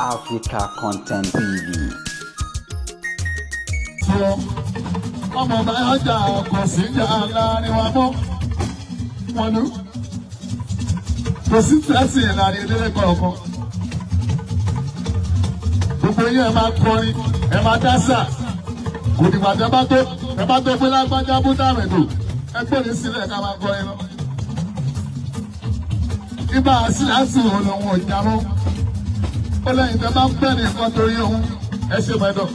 Africa Content TV. Ọmọ bá ọjà kò sí ìjà láàrin wa mọ́ wọn lù kò sí tẹ́sí láàrin eléré kọ̀ọ̀kan. Gbogbo yín, ẹ máa kọrin, ẹ máa dásà. Kò dìgbà tẹ bá tó ẹ bá tó pé lágbájá búdà rẹ̀dò, ẹ gbòòrò sílẹ̀ ká máa kọrin lọ. Ibà síláàsì òun lòun ò já mọ́. Ó lẹ́yìn tẹ bá ń pẹ́ nìkan torí òun, ẹ ṣe mẹ́dọ̀.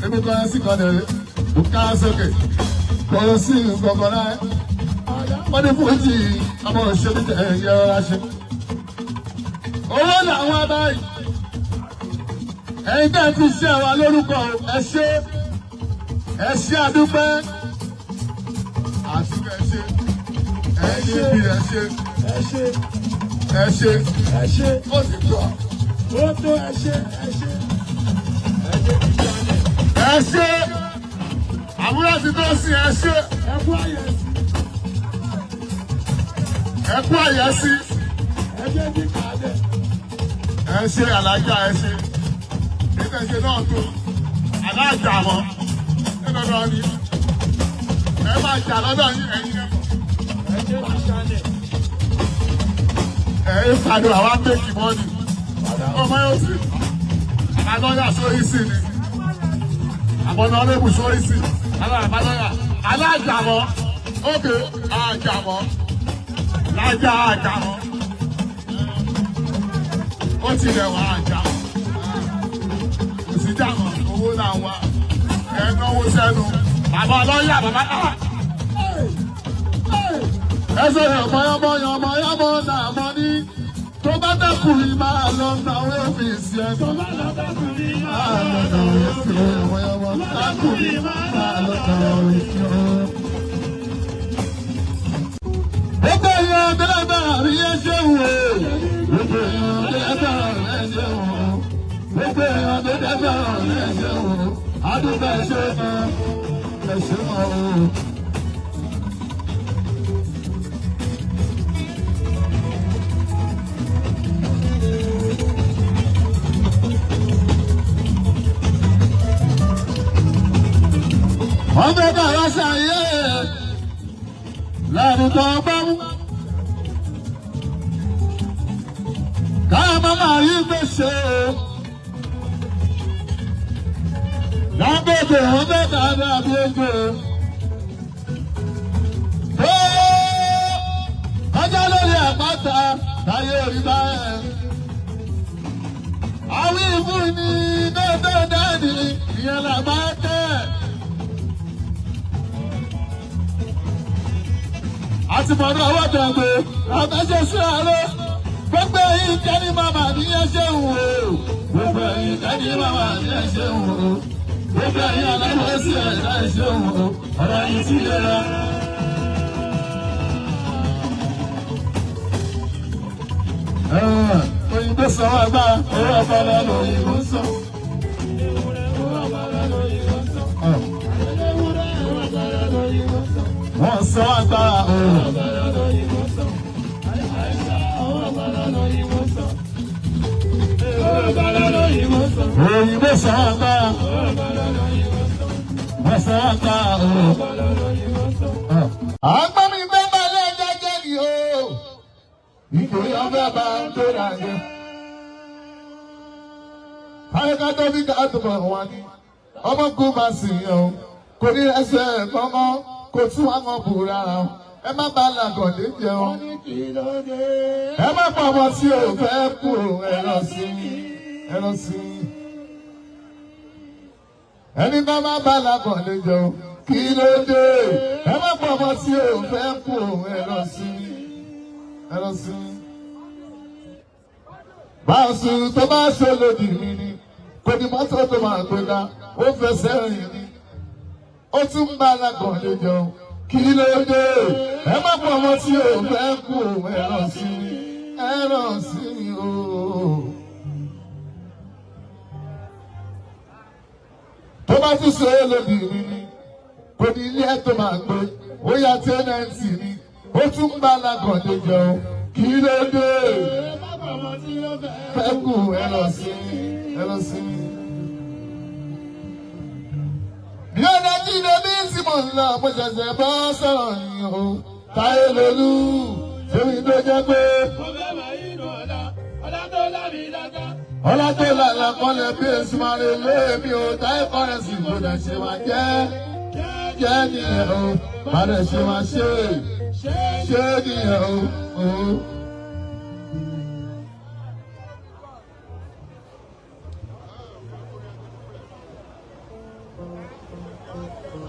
Ebi kan ẹ sì kan dẹ̀rẹ́ ká sókè kò sí nǹkan náà. Wọ́n ní fújì ọmọ òṣèlú ẹ̀yẹ ọ̀rá ṣe. Owó làwọn abáyé. Ẹ̀yin tẹ́ ti ṣe wa lórúkọ, ẹ ṣé, ẹ ṣé, àdúpẹ́ àti ẹ ṣé, ẹ̀yin níbi ẹ ṣé. Ẹ ṣe. Ẹ ṣé. Ẹ ṣe. Ó ti tọ́. Ó tó, ẹ ṣe, ẹ ṣe, ẹ ṣe kíkà lẹ. Ẹ ṣé, àbúrò ti tó sí, ẹ ṣé. Ẹ kú àyè sí. Ẹ kú àyè sí. Ẹ jẹ́ kíkà lẹ. Ẹ ṣé alájà, ẹ ṣé. Ìtẹ̀sẹ̀ náà tó alájà mọ́ ẹ lọ́dọ̀ ni ẹ máa jà lọ́dọ̀ yín, ẹ̀yin ẹ̀ mọ̀. Ẹ jẹ́ kíkà lẹ. Ẹ ń fàdó àwa méjì mọ́nì ọmọ yóò sì àbálọ́yà sórí sí ni àbọ̀nà ọlẹ́bù sórí sí àbálọ́yà alájàmọ́ ókè àjàmọ́ lájà àjàmọ́ ó ti rẹwà àjàmọ́ kò sí jàmọ́, owó là ń wá, ẹ náwó sẹ́nu bàbá ọlọ́yà bàbá ẹ sọ̀rọ̀ mọ́yánmọ́yánmọ́yánmọ́ náà mọ́ ní tó bá dẹ́kùnrin máa lọ náwó ọ́fíìsì ẹ̀ tó bá lọ dákùnrin máa lọ náwó ọ́fíìsì ẹ̀ mọ́yánmọ́ dákùnrin máa lọ náwó ọ́fíìsì ẹ̀. Gbogbo èèyàn tẹ́lẹ̀ rí ẹ ṣe wò ó. Gbogbo èèyàn tẹ́lẹ̀ rí ẹ ṣe wò ó. Gbogbo èèyàn tẹ́lẹ̀ rí ẹ ṣe wò ó. Adúgbò ẹ ṣe mọ́ ẹ ṣe mọ́ o. Wọ́n fẹ́ bá wa ṣàyẹ̀ lẹ́nu tó bá mú. Káà má máa rí gbèsè o. Dangote wọ́n fẹ́ bá a dàbí ejò. Ó ọjọ́ lórí àpáta táyé orí báyẹn. Àwọn ìfún ni dandan dání ìyẹn là máa tẹ̀. Àti mọ̀nà ọwọ́ dàgbé àtẹ̀ṣe sí àárọ̀. Gbogbo ẹ̀yin tẹ́ni màmá ní ẹ ṣe ń wò ó. Gbogbo ẹ̀yin tẹ́ni màmá ní ẹ ṣe ń wò ó. Gbogbo ẹ̀yin aláwọ̀ sí ẹ̀dá ẹ ṣe ń wò ó. Ọ̀rọ̀ yìí sí lera. Òyìnbó sọ wá gbá owó ọpọlọ lòyìnbó sọ. Ewúrẹ́ owó ọpọlọ lóyìnbó sọ. Wọ́n sọ wá gbá o. Ọpọlọ lóyìnbó sọ. Àìsàn owó ọpọlọ lóyìnbó sọ. Owó ọpọlọ lóyìnbó sọ. Òyìnbó sọ wá gbá. Owó ọpọlọ lóyìnbó sọ. Wọ́n sọ wá gbá o. Ọpọlọ lóyìnbó sọ. Àgbọ̀n mi fẹ́ balẹ̀ jẹ́jẹ́ ni o. Nítorí ọbẹ̀ bá ń tó ra jẹ. Káyọ̀ká tó fi ká tó bọ̀ wá ní. Ọmọ kú máa sì yàn o. Kò ní ẹsẹ̀ kọ́kọ́, kò tún wá wọn bù rárá o. Ẹ má bá làgọ̀dé jẹun. Wọ́n ní kí ló dé? Ẹ má pọ̀ ọmọ tí o fẹ́ kú o, ẹ lọ sí ẹ lọ sí. Ẹni bá má bá làgọ̀dé jẹun. Kí ló dé? Ẹ má pọ̀ ọmọ tí o fẹ́ kú o, ẹ lọ sí ẹ lọ sí. Báàsù tó bá ṣe lòdì mi ni, kò ní mọ́tò tó máa gbé ká, ó fẹsẹ̀ rìn ni. Ó tún bá alágọ̀ọ́lé jẹun. Kí ló dé? Ẹ má pọ̀ ọmọ tí o fẹ́ kú o, ẹ lọ sí ẹ lọ sí o. Tó bá tún ṣe lòdì mi ni, kò ní ilé ẹ̀ tó máa gbé, ó yá tẹ́nẹ̀ǹtì ni, ó tún bá alágọ̀ọ́lé jẹun. Kí ló dé? Ẹ má pọ̀ Ọmọ tí ó fẹ́ Fẹ́ kú ẹ lọ sí ẹ lọ sí. Bí ó dájú ilé bí tí mo ń lọ, mo ṣẹ̀ṣẹ̀ bọ́ sọ̀rọ̀ yìí o. Táyé lolú, ṣébi tó jẹ́ pé Mo fẹ́ máa yí inú ọ̀la, ọ̀la tó lábì dáadáa. ọlá tó lálá kọ́lẹ̀ bí èsì máa lè lé mi o. Táyé kọ́lẹ̀ sì kò dẹ̀ ṣe máa jẹ́. Jẹ́ nìyẹn o, bá dẹ̀ ṣe máa ṣe. Ṣé nìyẹn o. o.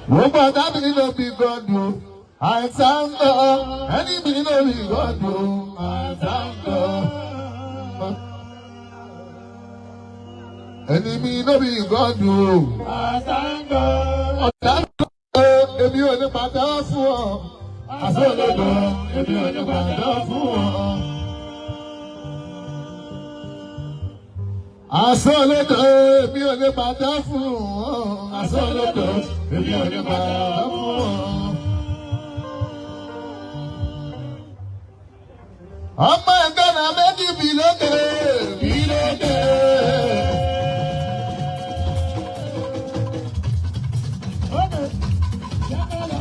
Gbogbo ọ̀tá mi ló bí gọ́dù, àìsàn lọ, ẹni mi ló bí gọ́dù, àìsàn lọ. Ẹni mi ló bí gọ́dù, Àtàǹgọ̀. ọ̀tá mi ló èmi ò ní padà fún ọ. Àṣọ olódò, èmi ò ní padà fún ọ. Àṣọ olódò, èmi ò ní padà fún ọ. Àṣọ olódò, èmi ò ní padà fún ọ. Ọmọ ẹgbẹ́ náà méjì bí lókè, bí lókè. Okay. Jákàlá.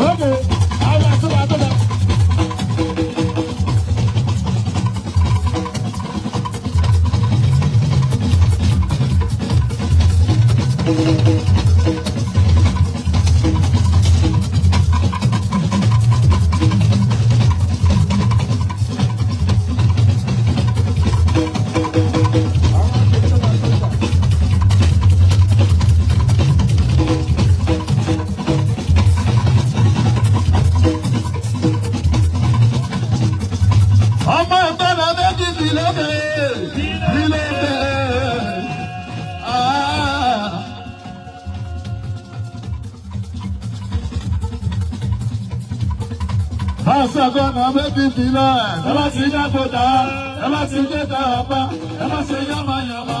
Okay. Àwọn àtúbà àtúbà. Ọmọ ẹgbẹ́ náà méjì bí lókè, bí lókè. Ah. Báṣọ̀gọ́ náà méjì bí lọ́ẹ̀, ẹ bá ti dágbòdà, ẹ bá ti dé dáa bá, ẹ bá ṣe yánmayànmá.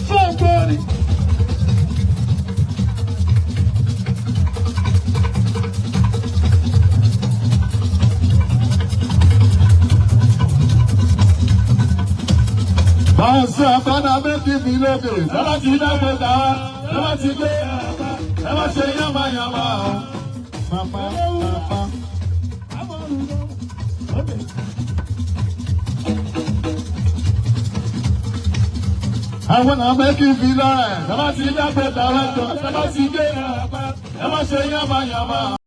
Fọ́ọ̀gbọ́n. Báṣọ̀gọ́ náà méjì bí lókè, ẹ bá ti dágbòdà, ẹ bá ti dé, ẹ bá ṣe yánmayànmá. Màmá, màmá. Àwọn náà méjì bí lọ́rẹ̀, ẹ bá ti dágbòdà, ẹ bá ti dé, ẹ bá ṣe yánmayànmá.